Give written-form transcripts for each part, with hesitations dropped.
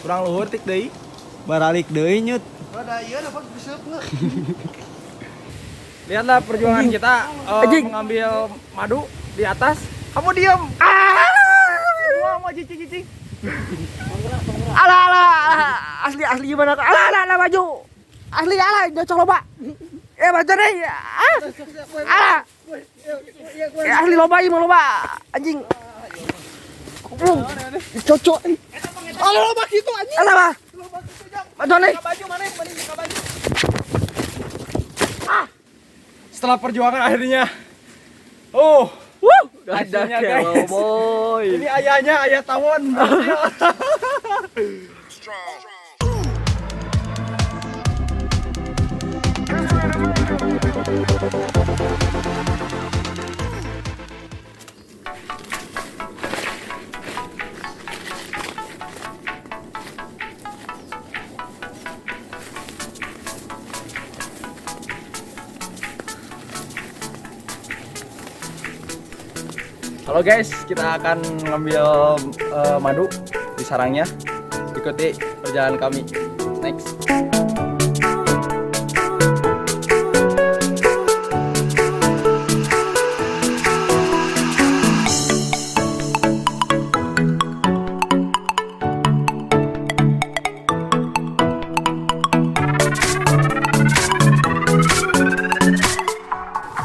Kurang luhur tik deui. Baralik deui nyut. Ada iya dapat besoknya. Lihatlah perjuangan kita mengambil madu di atas. Kamu diem. Ah! Mau cicing-cicing. Alah alah, alah. Asli asli gimana? Alah alah alah maju. Asli alah cocok loba. Eh maju deh. Ah. Alah. Asli loba ieu mah loba. Anjing. Goblok. Cocok. Alah loba kitu anjing. Alah mah. Maju deh. Baju mana? Mana buka baju. Ah. Setelah perjuangan akhirnya. Oh, Wuh, hasilnya guys. Boy. Ini ayahnya, ayah tawon. Halo guys, kita akan ngambil madu di sarangnya. Ikuti perjalanan kami. Next.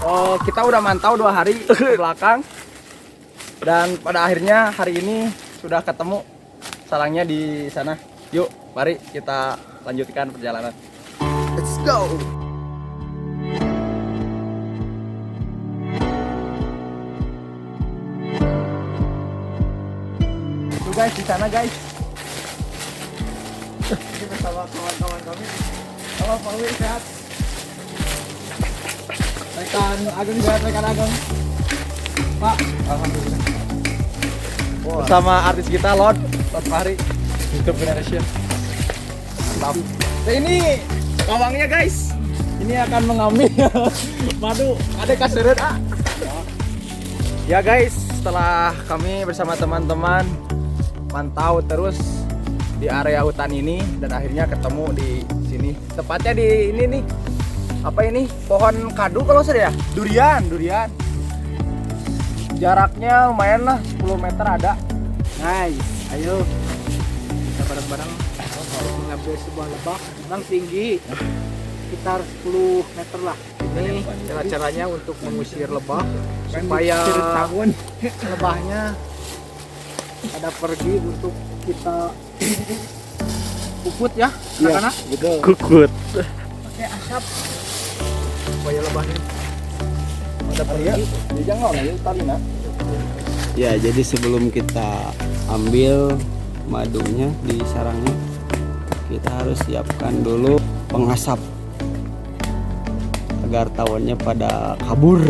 Oh, kita udah mantau 2 hari ke belakang. Dan pada akhirnya hari ini sudah ketemu sarangnya di sana. Yuk, mari kita lanjutkan perjalanan. Let's go. Tuh guys, di sana guys. Ini bersama kawan-kawan kami. Halo Pak Wi, sehat? Rekan Ageng sehat, rekan Ageng. Pak, alhamdulillah. Bersama artis kita Lord Fahri, YouTube Generation. Mantap. Nah, ini pawangnya guys. Ini akan mengambil madu. Ada kaseret ah. Ya guys, setelah kami bersama teman-teman mantau terus di area hutan ini dan akhirnya ketemu di sini. Tepatnya di ini nih. Apa ini? Pohon kadu kalau sudah ya? Durian, durian. Jaraknya lumayan lah, 10 meter ada. Nice, ayo kita bareng-bareng mengambil sebuah lebah. Memang tinggi, sekitar 10 meter lah. Ini cara-caranya untuk mengusir lebah supaya lebahnya ada pergi untuk kita puput ya, anak-anak. Betul. Kukut. Pakai asap supaya lebahnya pada pergi. Ya, jadi sebelum kita ambil madunya di sarangnya, kita harus siapkan dulu pengasap agar tawonnya pada kabur.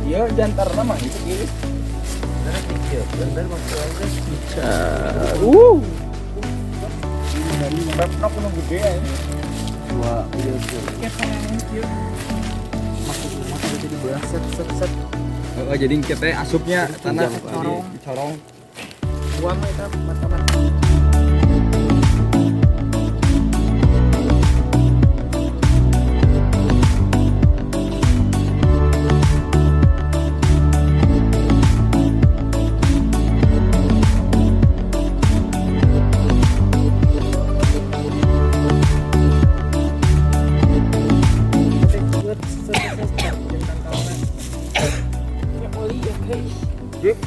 Iya, jantar nama itu gini. Gede ya. Dua, Set set set. Oh, jadi kita asupnya tanah dicorong. Buang itu mata-mata.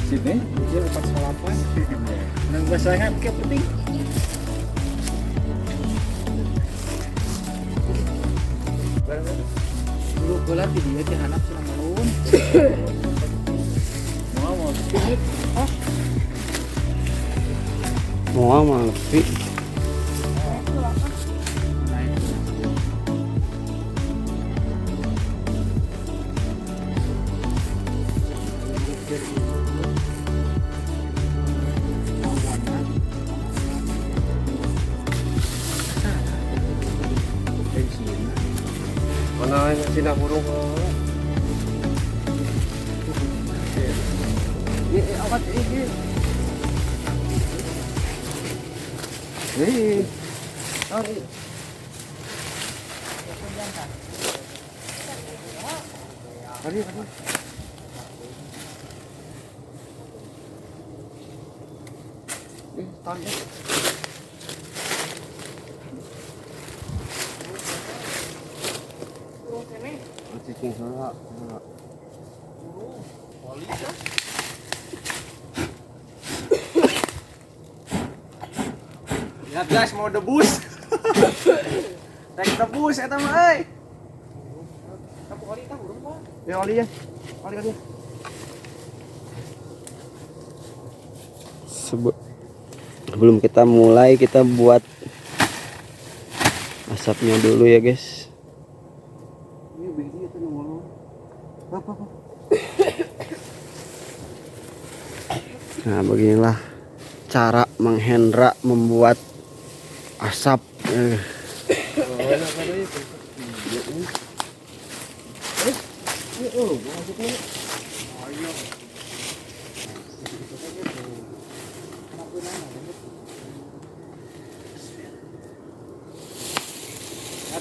Sini. Dia 48. Nang bahasanya kayak penting. Dulu bola di dia dihanap selama melun. Mau mau. Oh. Mau mau lebih. Mana sina burung? Ini apa Lompat ini. Ih. Sorry. Tadi. Tarik. Cicing sana. Lihat guys, mau debus. Rek debus eta mah euy. Ya oli ya. Oli kali. Sebelum kita mulai, kita buat asapnya dulu ya guys. Nah, beginilah cara Mang Hendra membuat asap.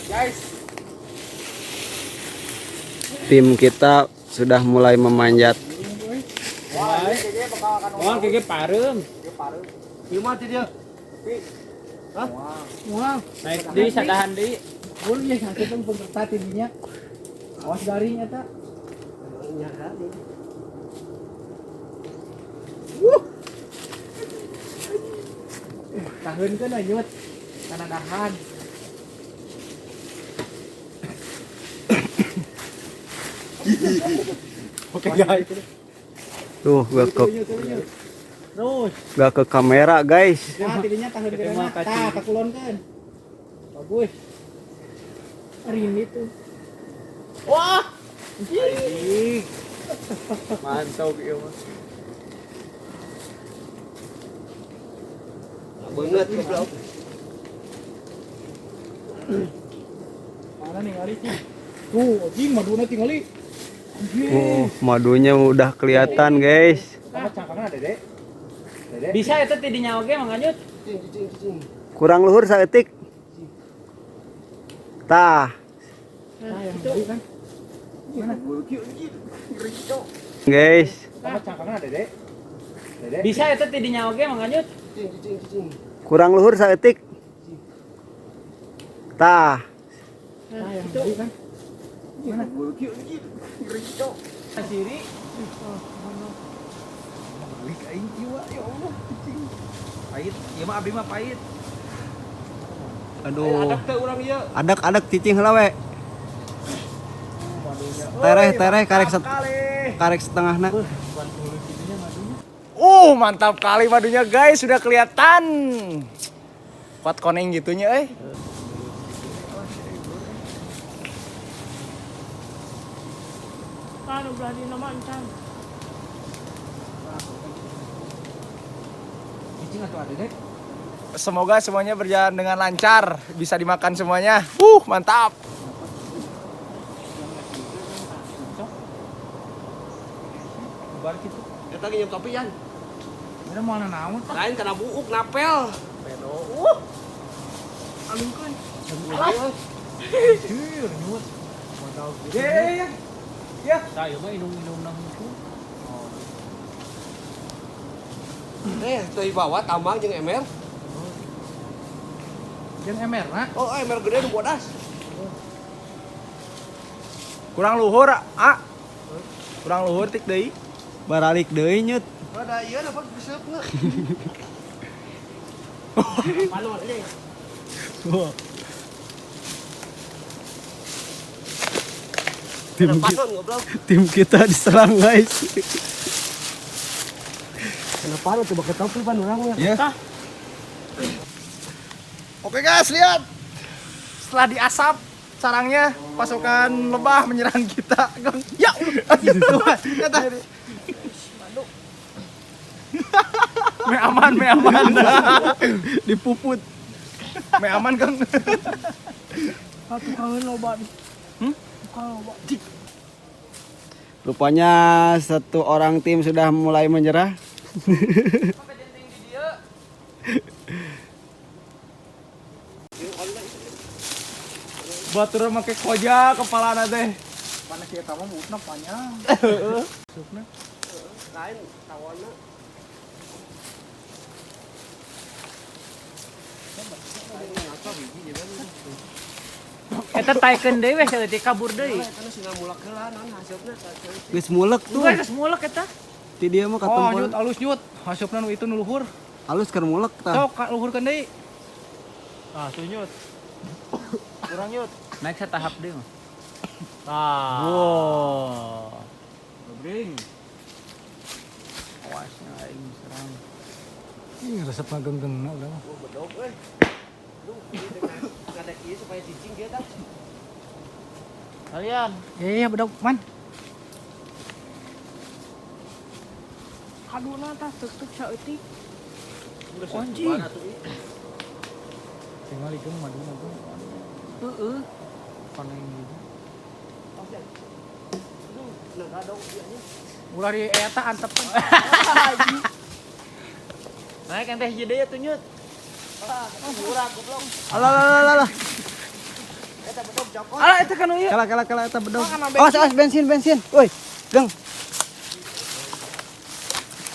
Guys, tim kita sudah mulai memanjat. Wah, kayaknya parem. Gimana dia? Hah? Wah, naik di sadahan di. Boleh ya sakit pun peserta tidinya. Awas garing eta. Tahan kan lanjut. Karena dahan. Oke guys. Tuh, gak ke Terus. Gak ke kamera guys. Nah, tidinya tahan kena. Tah, kakulonkeun. Bagus. Rini tuh. Wah. Mantap ieu mah. Banget goblok. Mana ningali sih? Tuh, anjing maduna tingali. Oh, madunya udah kelihatan guys. Dede? Bisa itu tidinya oge Mang Anyut. Kurang luhur saeutik. Tah. Guys. Bisa itu tidinya oge Mang Anyut. Kurang luhur saeutik. Tah. Siri. Balik aing ieu ya Allah. Pahit, ieu mah abdi mah pahit. Aduh. Adak teh urang ieu. Adak-adak cicing heula we. Tereh karek karek setengahna. Mantap kali madunya guys, sudah kelihatan. Kuat koneng gitunya euy. Anu belah dina mah encan. Semoga semuanya berjalan dengan lancar, bisa dimakan semuanya. Mantap. Eta ge nyeum topi yan. Ada mau naon? Lain kana buuk napel. Pedo. Alungkeun. Anjir, nyut. Mantap. Ya. Ya. Tah ieu mah inum-inum na hungkul. Teu bawa tambang jeung emer. Jeung emer na. Oh, emer gede nu bodas. Kurang luhur, ah. Kurang luhur tik deui. Baralik deui nyut. Ada ieu dapat beseupna. Malu aja. Tim kita diserang guys. Kenapa lu coba ke topi pan urang ya? Oke guys, lihat. Setelah diasap sarangnya, pasukan lebah menyerang kita. Ya. Me aman, me aman. Dipuput. Me aman, Kang. Satu kali loba. Loba. Rupanya satu orang tim sudah mulai menyerah. Batur make koja kepalana teh. Mana si eta mah buutna panjang. Heeh. Sukna. Lain tawonna. Eta taekeun deui we saeutik kabur deui. Geus mulek tuh. Geus mulek eta. Ti dieu mah katempon. Oh, nyut alus nyut. Hasupna nu itu nu luhur. Alus keur mulek tah. Sok ka luhurkeun deui. Ah, tuh nyut. Kurang nyut. Naik satahap deui mah. Tah. Wow. Bring. Awasnya aing serang. Ih, resep ngagenggengna udah mah. Oh, bedog euy. Duh, ngadek ieu supaya cicing dia tah. Kalian. Iya, bedog man. Kaduna tah tuk-tuk saeutik. Anjing. Tinggal ieu maduna tuh. Heeh. Panen gitu. Ulah di eta antepen. Naik ente hiji deui atuh nyut. Alah alah alah alah. Alah eta kan ieu. Kalah kalah kalah eta bedog. Awas awas bensin bensin. Woi, geng.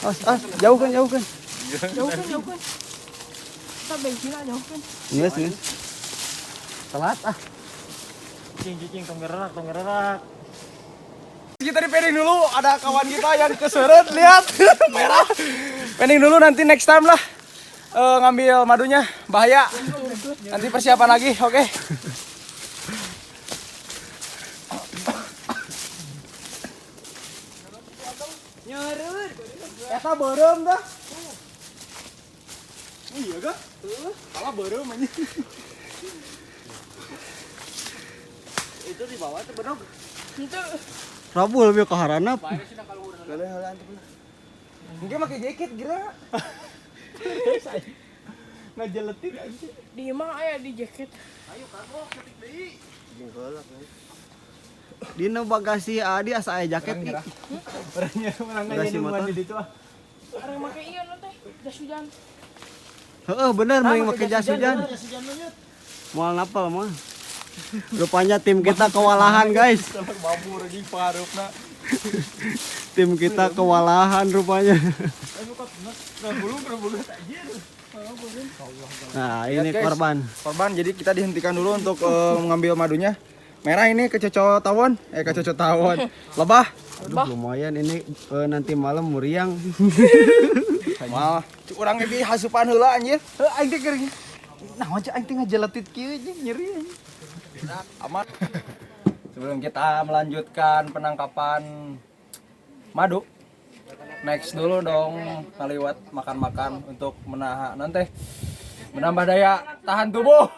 Awas awas jauhkan jauhkan. Jauhkan, jauhkan. Kita bensin aja jauhkan. Geus geus. Telat ah. Cicing cicing tong gerak tong gerak. Kita di pending dulu, ada kawan kita yang keseret, lihat merah. Pending dulu nanti next time lah. Ngambil madunya, bahaya. Nanti persiapan lagi, oke. Okay? Eta beureum dah. Iya gak? Kalah beureum anjing. Itu di bawah tuh bedog. Itu Rabu lebih ke haranap. Mungkin pakai jaket kira. Ngejeletin aja. Di imah aya di jaket. Ayo kagok ketik deui. Dina bagasi Adi asa aya jaket ih. Orangnya orang Bagasi motor. di ditu ah. Orang make ieu nu teh jas hujan. Heeh, bener mending make jas hujan. Moal napal mah. Rupanya tim kita kewalahan, guys. Babur anjing pengaruhna. Tim kita kewalahan rupanya. Nah, ini Lihat, guys. korban. Korban, jadi kita dihentikan dulu untuk mengambil madunya. Merah ini kecocok tawon, kecocok tawon. Lebah. Aduh, lumayan ini nanti malam muriang. Mal, urang ge hasupan heula anjir. Heuh aing teh keur. Naon cek aing teh ngajeletit kieu anjing nyeri anjing. Aman. Sebelum kita melanjutkan penangkapan madu, next dulu dong kaliwat makan-makan untuk menahan nanti menambah daya tahan tubuh.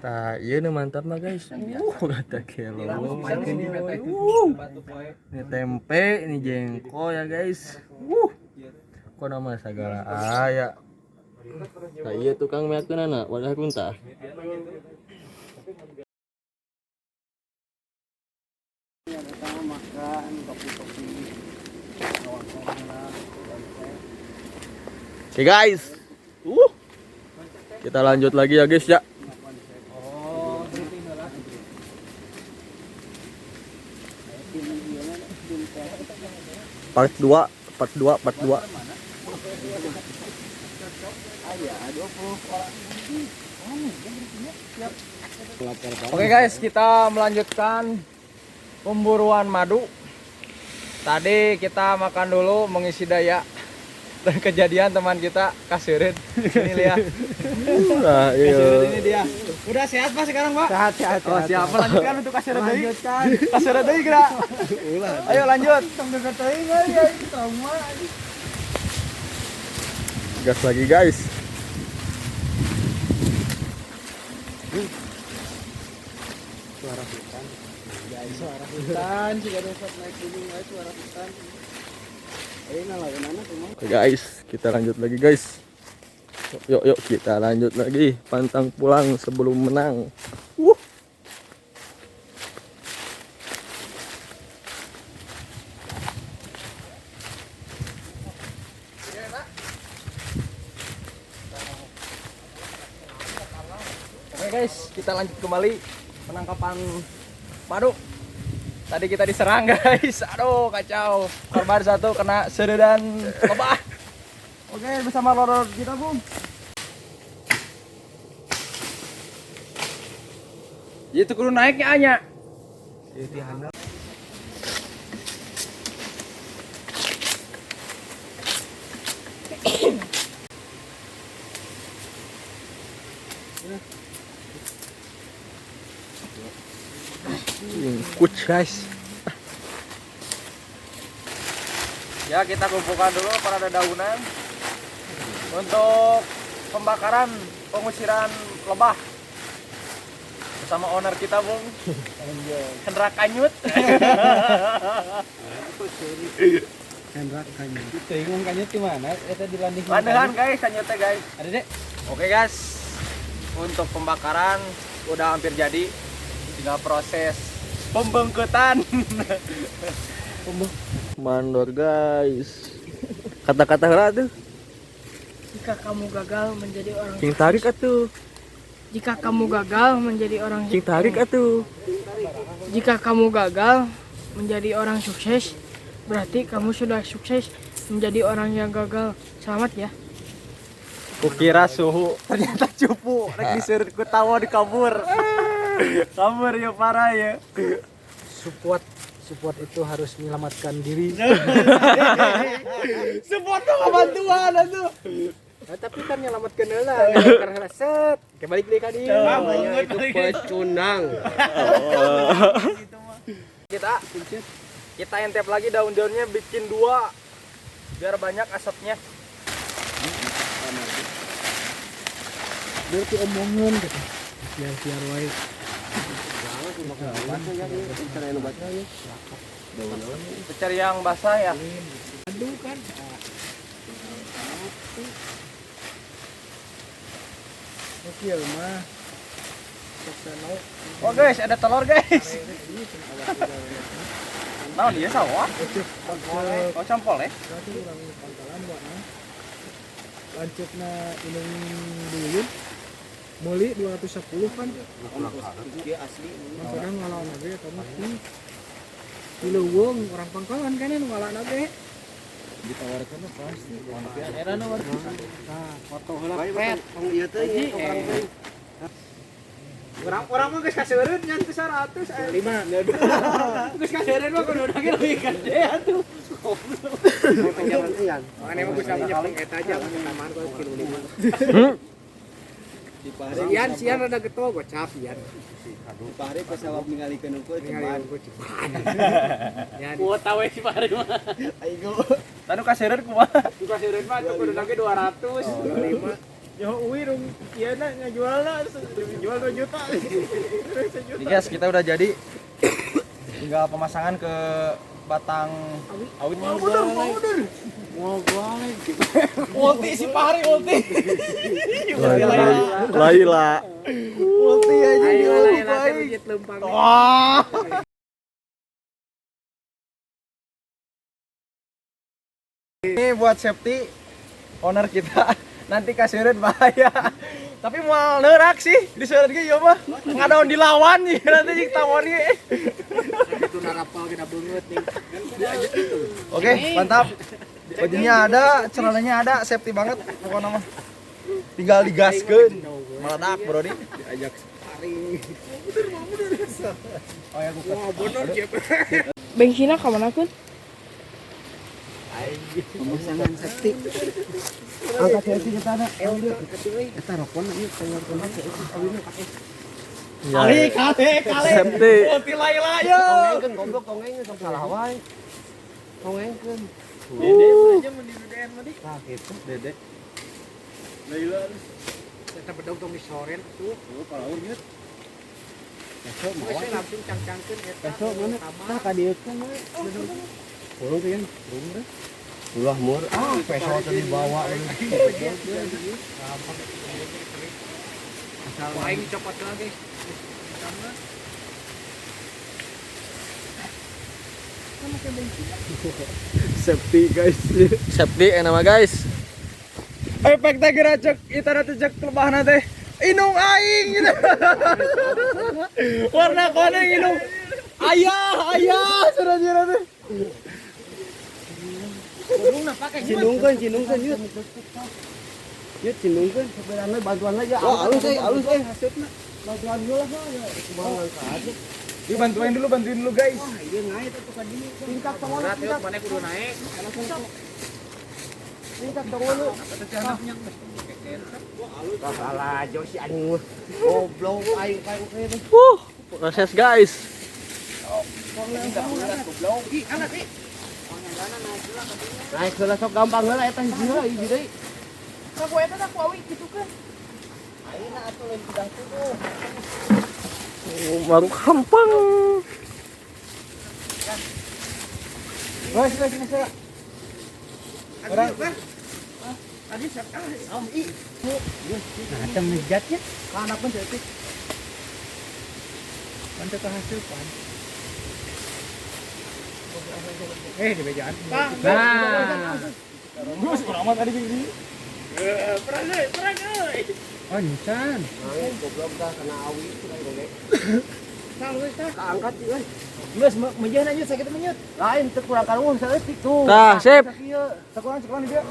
Tah, iya nih mantap mah guys. Kata kelo. Ini tempe, ini jengkol ya guys. Kok nama segala aya. Nah, iya tukang meakeunana wadah kuntah. Oke guys. Kita lanjut lagi ya guys ya. Part 2, part 2, part 2. Oke guys, kita melanjutkan pemburuan madu. Tadi kita makan dulu mengisi daya. Dan kejadian teman kita kasirin. Ini lihat. Nah, iya. Kasirin ini dia. Udah sehat Pak sekarang, Pak? Sehat, sehat. Oh, siap. Lanjutkan untuk kasirin deui. Kasirin deui geura. Ayo lanjut. Gas lagi guys. Suara hutan. Suara hutan, jika dapat naik gunung wae suara hutan. Oke guys, kita lanjut lagi guys. Yuk yuk kita lanjut lagi. Pantang pulang sebelum menang. Oke guys, kita lanjut kembali penangkapan madu. Tadi kita diserang, guys. Aduh, kacau. Korban satu kena seredan lebah. Oke, bersama lorot kita, Bung. Itu kudu naiknya anya. Kuch guys. Ya, kita kumpulkan dulu para dedaunan untuk pembakaran pengusiran lebah bersama owner kita, Bung Hendra Kanyut. Hendra Kanyut. Bingung Kanyut di mana? Eta di landing. Landehan guys, kanyutnya guys. Ada dek. Oke guys, untuk pembakaran udah hampir jadi, tinggal proses pembengketan. Mandor guys. Kata-kata heula tuh. Jika kamu gagal menjadi orang Cing tarik atuh. Jika kamu gagal menjadi orang Cing tarik atuh. Jika kamu gagal menjadi orang sukses, berarti kamu sudah sukses menjadi orang yang gagal. Selamat ya. Kukira suhu, ternyata cupu. Rek diseureut ku tawa dikabur. Kabur ya parah ya. Support support itu harus menyelamatkan diri. Support tuh bantuan atuh. Nah, tapi kan nyelamatkan heula, karena set. Kembali deui ka dieu. Namanya itu pecundang. Kita kita entep lagi daun-daunnya, bikin dua biar banyak asapnya. Biar omongan gitu. Biar biar wae. Cari yang basah ya. Aduh kan. Oke mah. Oh guys, ada telur guys. Naon ieu sawah? Oh, campol ya. Berarti urang pangkalan buatna. Lanceukna inung dulu. Meuli 210 kan. Asli. Maksudna ngalawan ge eta mah di leuweung orang pangkalan kan nu ngalawan ge. Ditawarkan mah pasti. Era nu Nah, foto heula. Pet. Ieu teh orang teh. Orang mah geus kaseureun ngan teu 100. 5. Geus kaseureun mah kudu lagi lebih gede atuh. Makanya mah geus nyepeng eta aja taman kok kilo 5. Sian sian rada getol gocap sian. Pare pesawat ningalikeun unggul Ningali unggul cepat. Ya, Kuota we si Pare mah. Aigo. Tanu kaseureun kumaha? Kaseureun mah atuh kudu lagi 200. 5. Yo uwi rung ieu na ngajualna jual 2 juta. Nih guys, kita udah jadi. Tinggal pemasangan ke batang awi. Mau bener, mau bener. Mau balik. Ulti si Pahari ulti. Laila. Ulti aja di ulti. Wah. Ini buat safety owner kita. Nanti kasirin bahaya. Tapi mau nerak sih diseureut ge ieu mah. Ngadaun dilawan nih nanti jeung tawon ge. Itu narapal kena beungeut nih. Oke, mantap. Bajunya ada, celananya ada, safety banget pokoknya mah. Tinggal digaskeun. Meledak, Bro di. Diajak sparring. Oh ya, gua Bener Bensinnya ka mana kun? Pemasangan safety. Angkat safety kita ada. Eta rokona ieu keluar kena Kali, kali, kali. Safety. Ulti Laila yo. Kongengkeun goblok kongengkeun sok salah wae. Kongengkeun. Dede aja mun di BDN mah di. Tah kitu Dede. Laila. Eta bedog tong disoren tuh. Oh, kalau nyut. Besok Geus mawa. langsung cangcangkeun eta. Besok mana? Tah ka dieu mah. Pulung teh yang pulung teh. Ulah mur. Ah, peso teh dibawa. Aing copot lagi. Safety guys. Safety enak mah guys. Efek teh geura cek itu teh cek lebahna teh. Inung aing gitu. Warna kuning inung. Ayah, ayah, sudah teh. Cindungkeun, cindungkeun yut. Yut cindungkeun. Sebenarnya bantuan aja. Wah, alus euy, alus euy hasilna. Bantuan dulu lah. Kumaha ngangkat. Yuk bantuin dulu guys. Iya naik atuh ka dieu. Tingkat tongon, tingkat. Mana kudu naik. Tingkat tongon lu. Salah jo si anjing mah. Goblok aing paling kene. Proses guys. Naik heula sok gampang heula eta hiji heula hiji deui. Aku eta tah ku awi gitu kan. Baru gampang. Wes, wes, wes. Orang Nah, teu ngejatnya. Kana pun detik. Kan teu hasil pan. Di bejaan. Nah. Terus urang mah tadi gini. Perang euy. Oh, encan. Goblok dah kena awi cenah goge. Kaangkat euy. Geus menjeuh lanjut sakit menyut. Lain teu kurang karuhun saeutik tuh. Tah, sip. Sakurang sakurang di dia.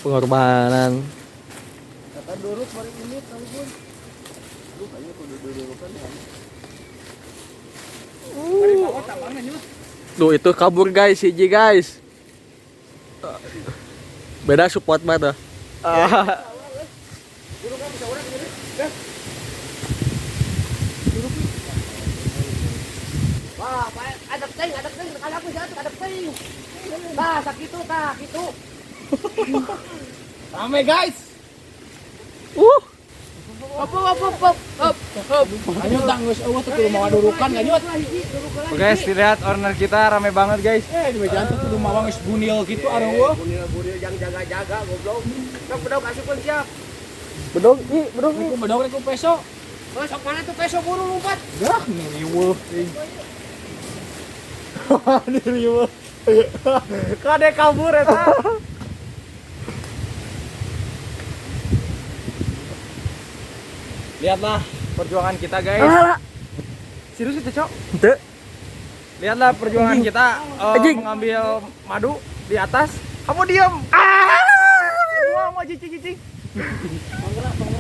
Pengorbanan. Kata duruk bari ini karuhun. Duh, ayo kudu durukan ya. Tuh itu kabur guys, hiji guys. Beda support banget tuh. Wah, adep teuing, kada aku jatuh, adep teuing. Tah, sakitu tah, kitu. Rame guys. Hop hop hop hop hop hop. Lanjut tang geus eueuh teh kudu mawa durukan lanjut. Oke guys, dilihat owner kita rame banget guys. Di bejaan tuh kudu mawa geus bunil gitu areueuh. Bunil-bunil yang jaga-jaga goblok. Sok bedog asupkeun siap. Bedog, ih, bedog. Ku bedog ku peso. Oh, sok mana tuh peso buru lompat. Dah ngiriweuh ting. Ngiriweuh. Kade kabur eta. Lihatlah perjuangan kita guys. Serius itu, Cok? Henteu. Lihatlah perjuangan kita mengambil madu di atas. Kamu diam. Ah! Mau cicing-cicing.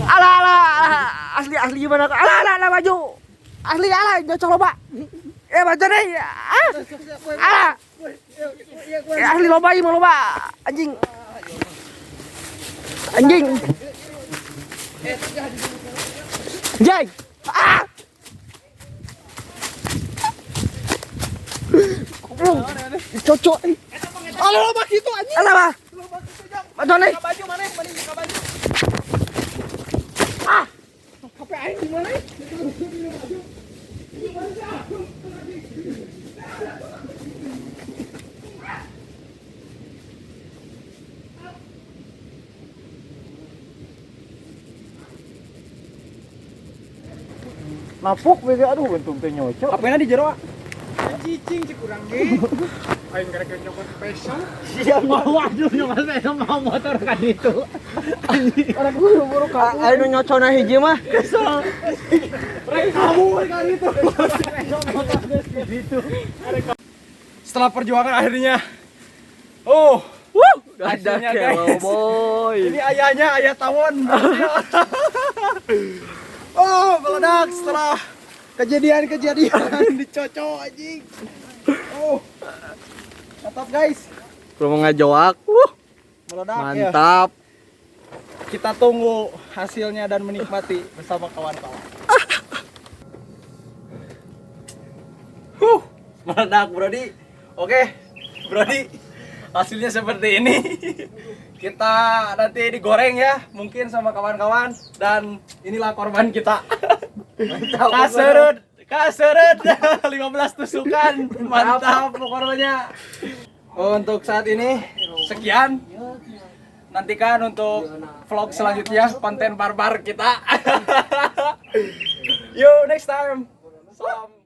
Alah alah, alah. Asli asli gimana? Alah alah alah maju. Asli alah cocok loba. Maju deh. Ah. Alah. Asli loba ieu mah loba. Anjing. Anjing. Anjing. Ah. Goblok. Cocok. Alah loba kitu anjing. Alah mah. Maju deh. Buka baju maneh, maneh buka baju. Ah. HP aing di mana? Napuk bege aduh bentung teh nyocok. HP-na di jero. Cicing cek urang ge. Aing karek nyokot peso. Siap. Waduh, nyokot peso mau motor kan itu. Orang buru-buru kabur. Ayo nu nyocona hiji mah. Kesel. Rek kabur kan itu. Setelah perjuangan akhirnya. Oh, Ada hasilnya, guys. boy. Ini ayahnya, ayah tawon. Oh, meledak setelah kejadian-kejadian dicocok anjing. Oh. Mantap guys. Kalau mau ngajoak, Meledak ya. mantap. Kita tunggu hasilnya dan menikmati bersama kawan-kawan. Meledak Brody. Oke, Brody. Hasilnya seperti ini. Kita nanti digoreng ya, mungkin sama kawan-kawan, dan inilah korban kita. Kaseret, kaseret 15 tusukan. Mantap pokoknya. Untuk saat ini sekian. Nantikan untuk vlog selanjutnya konten barbar kita. You next time. Salam.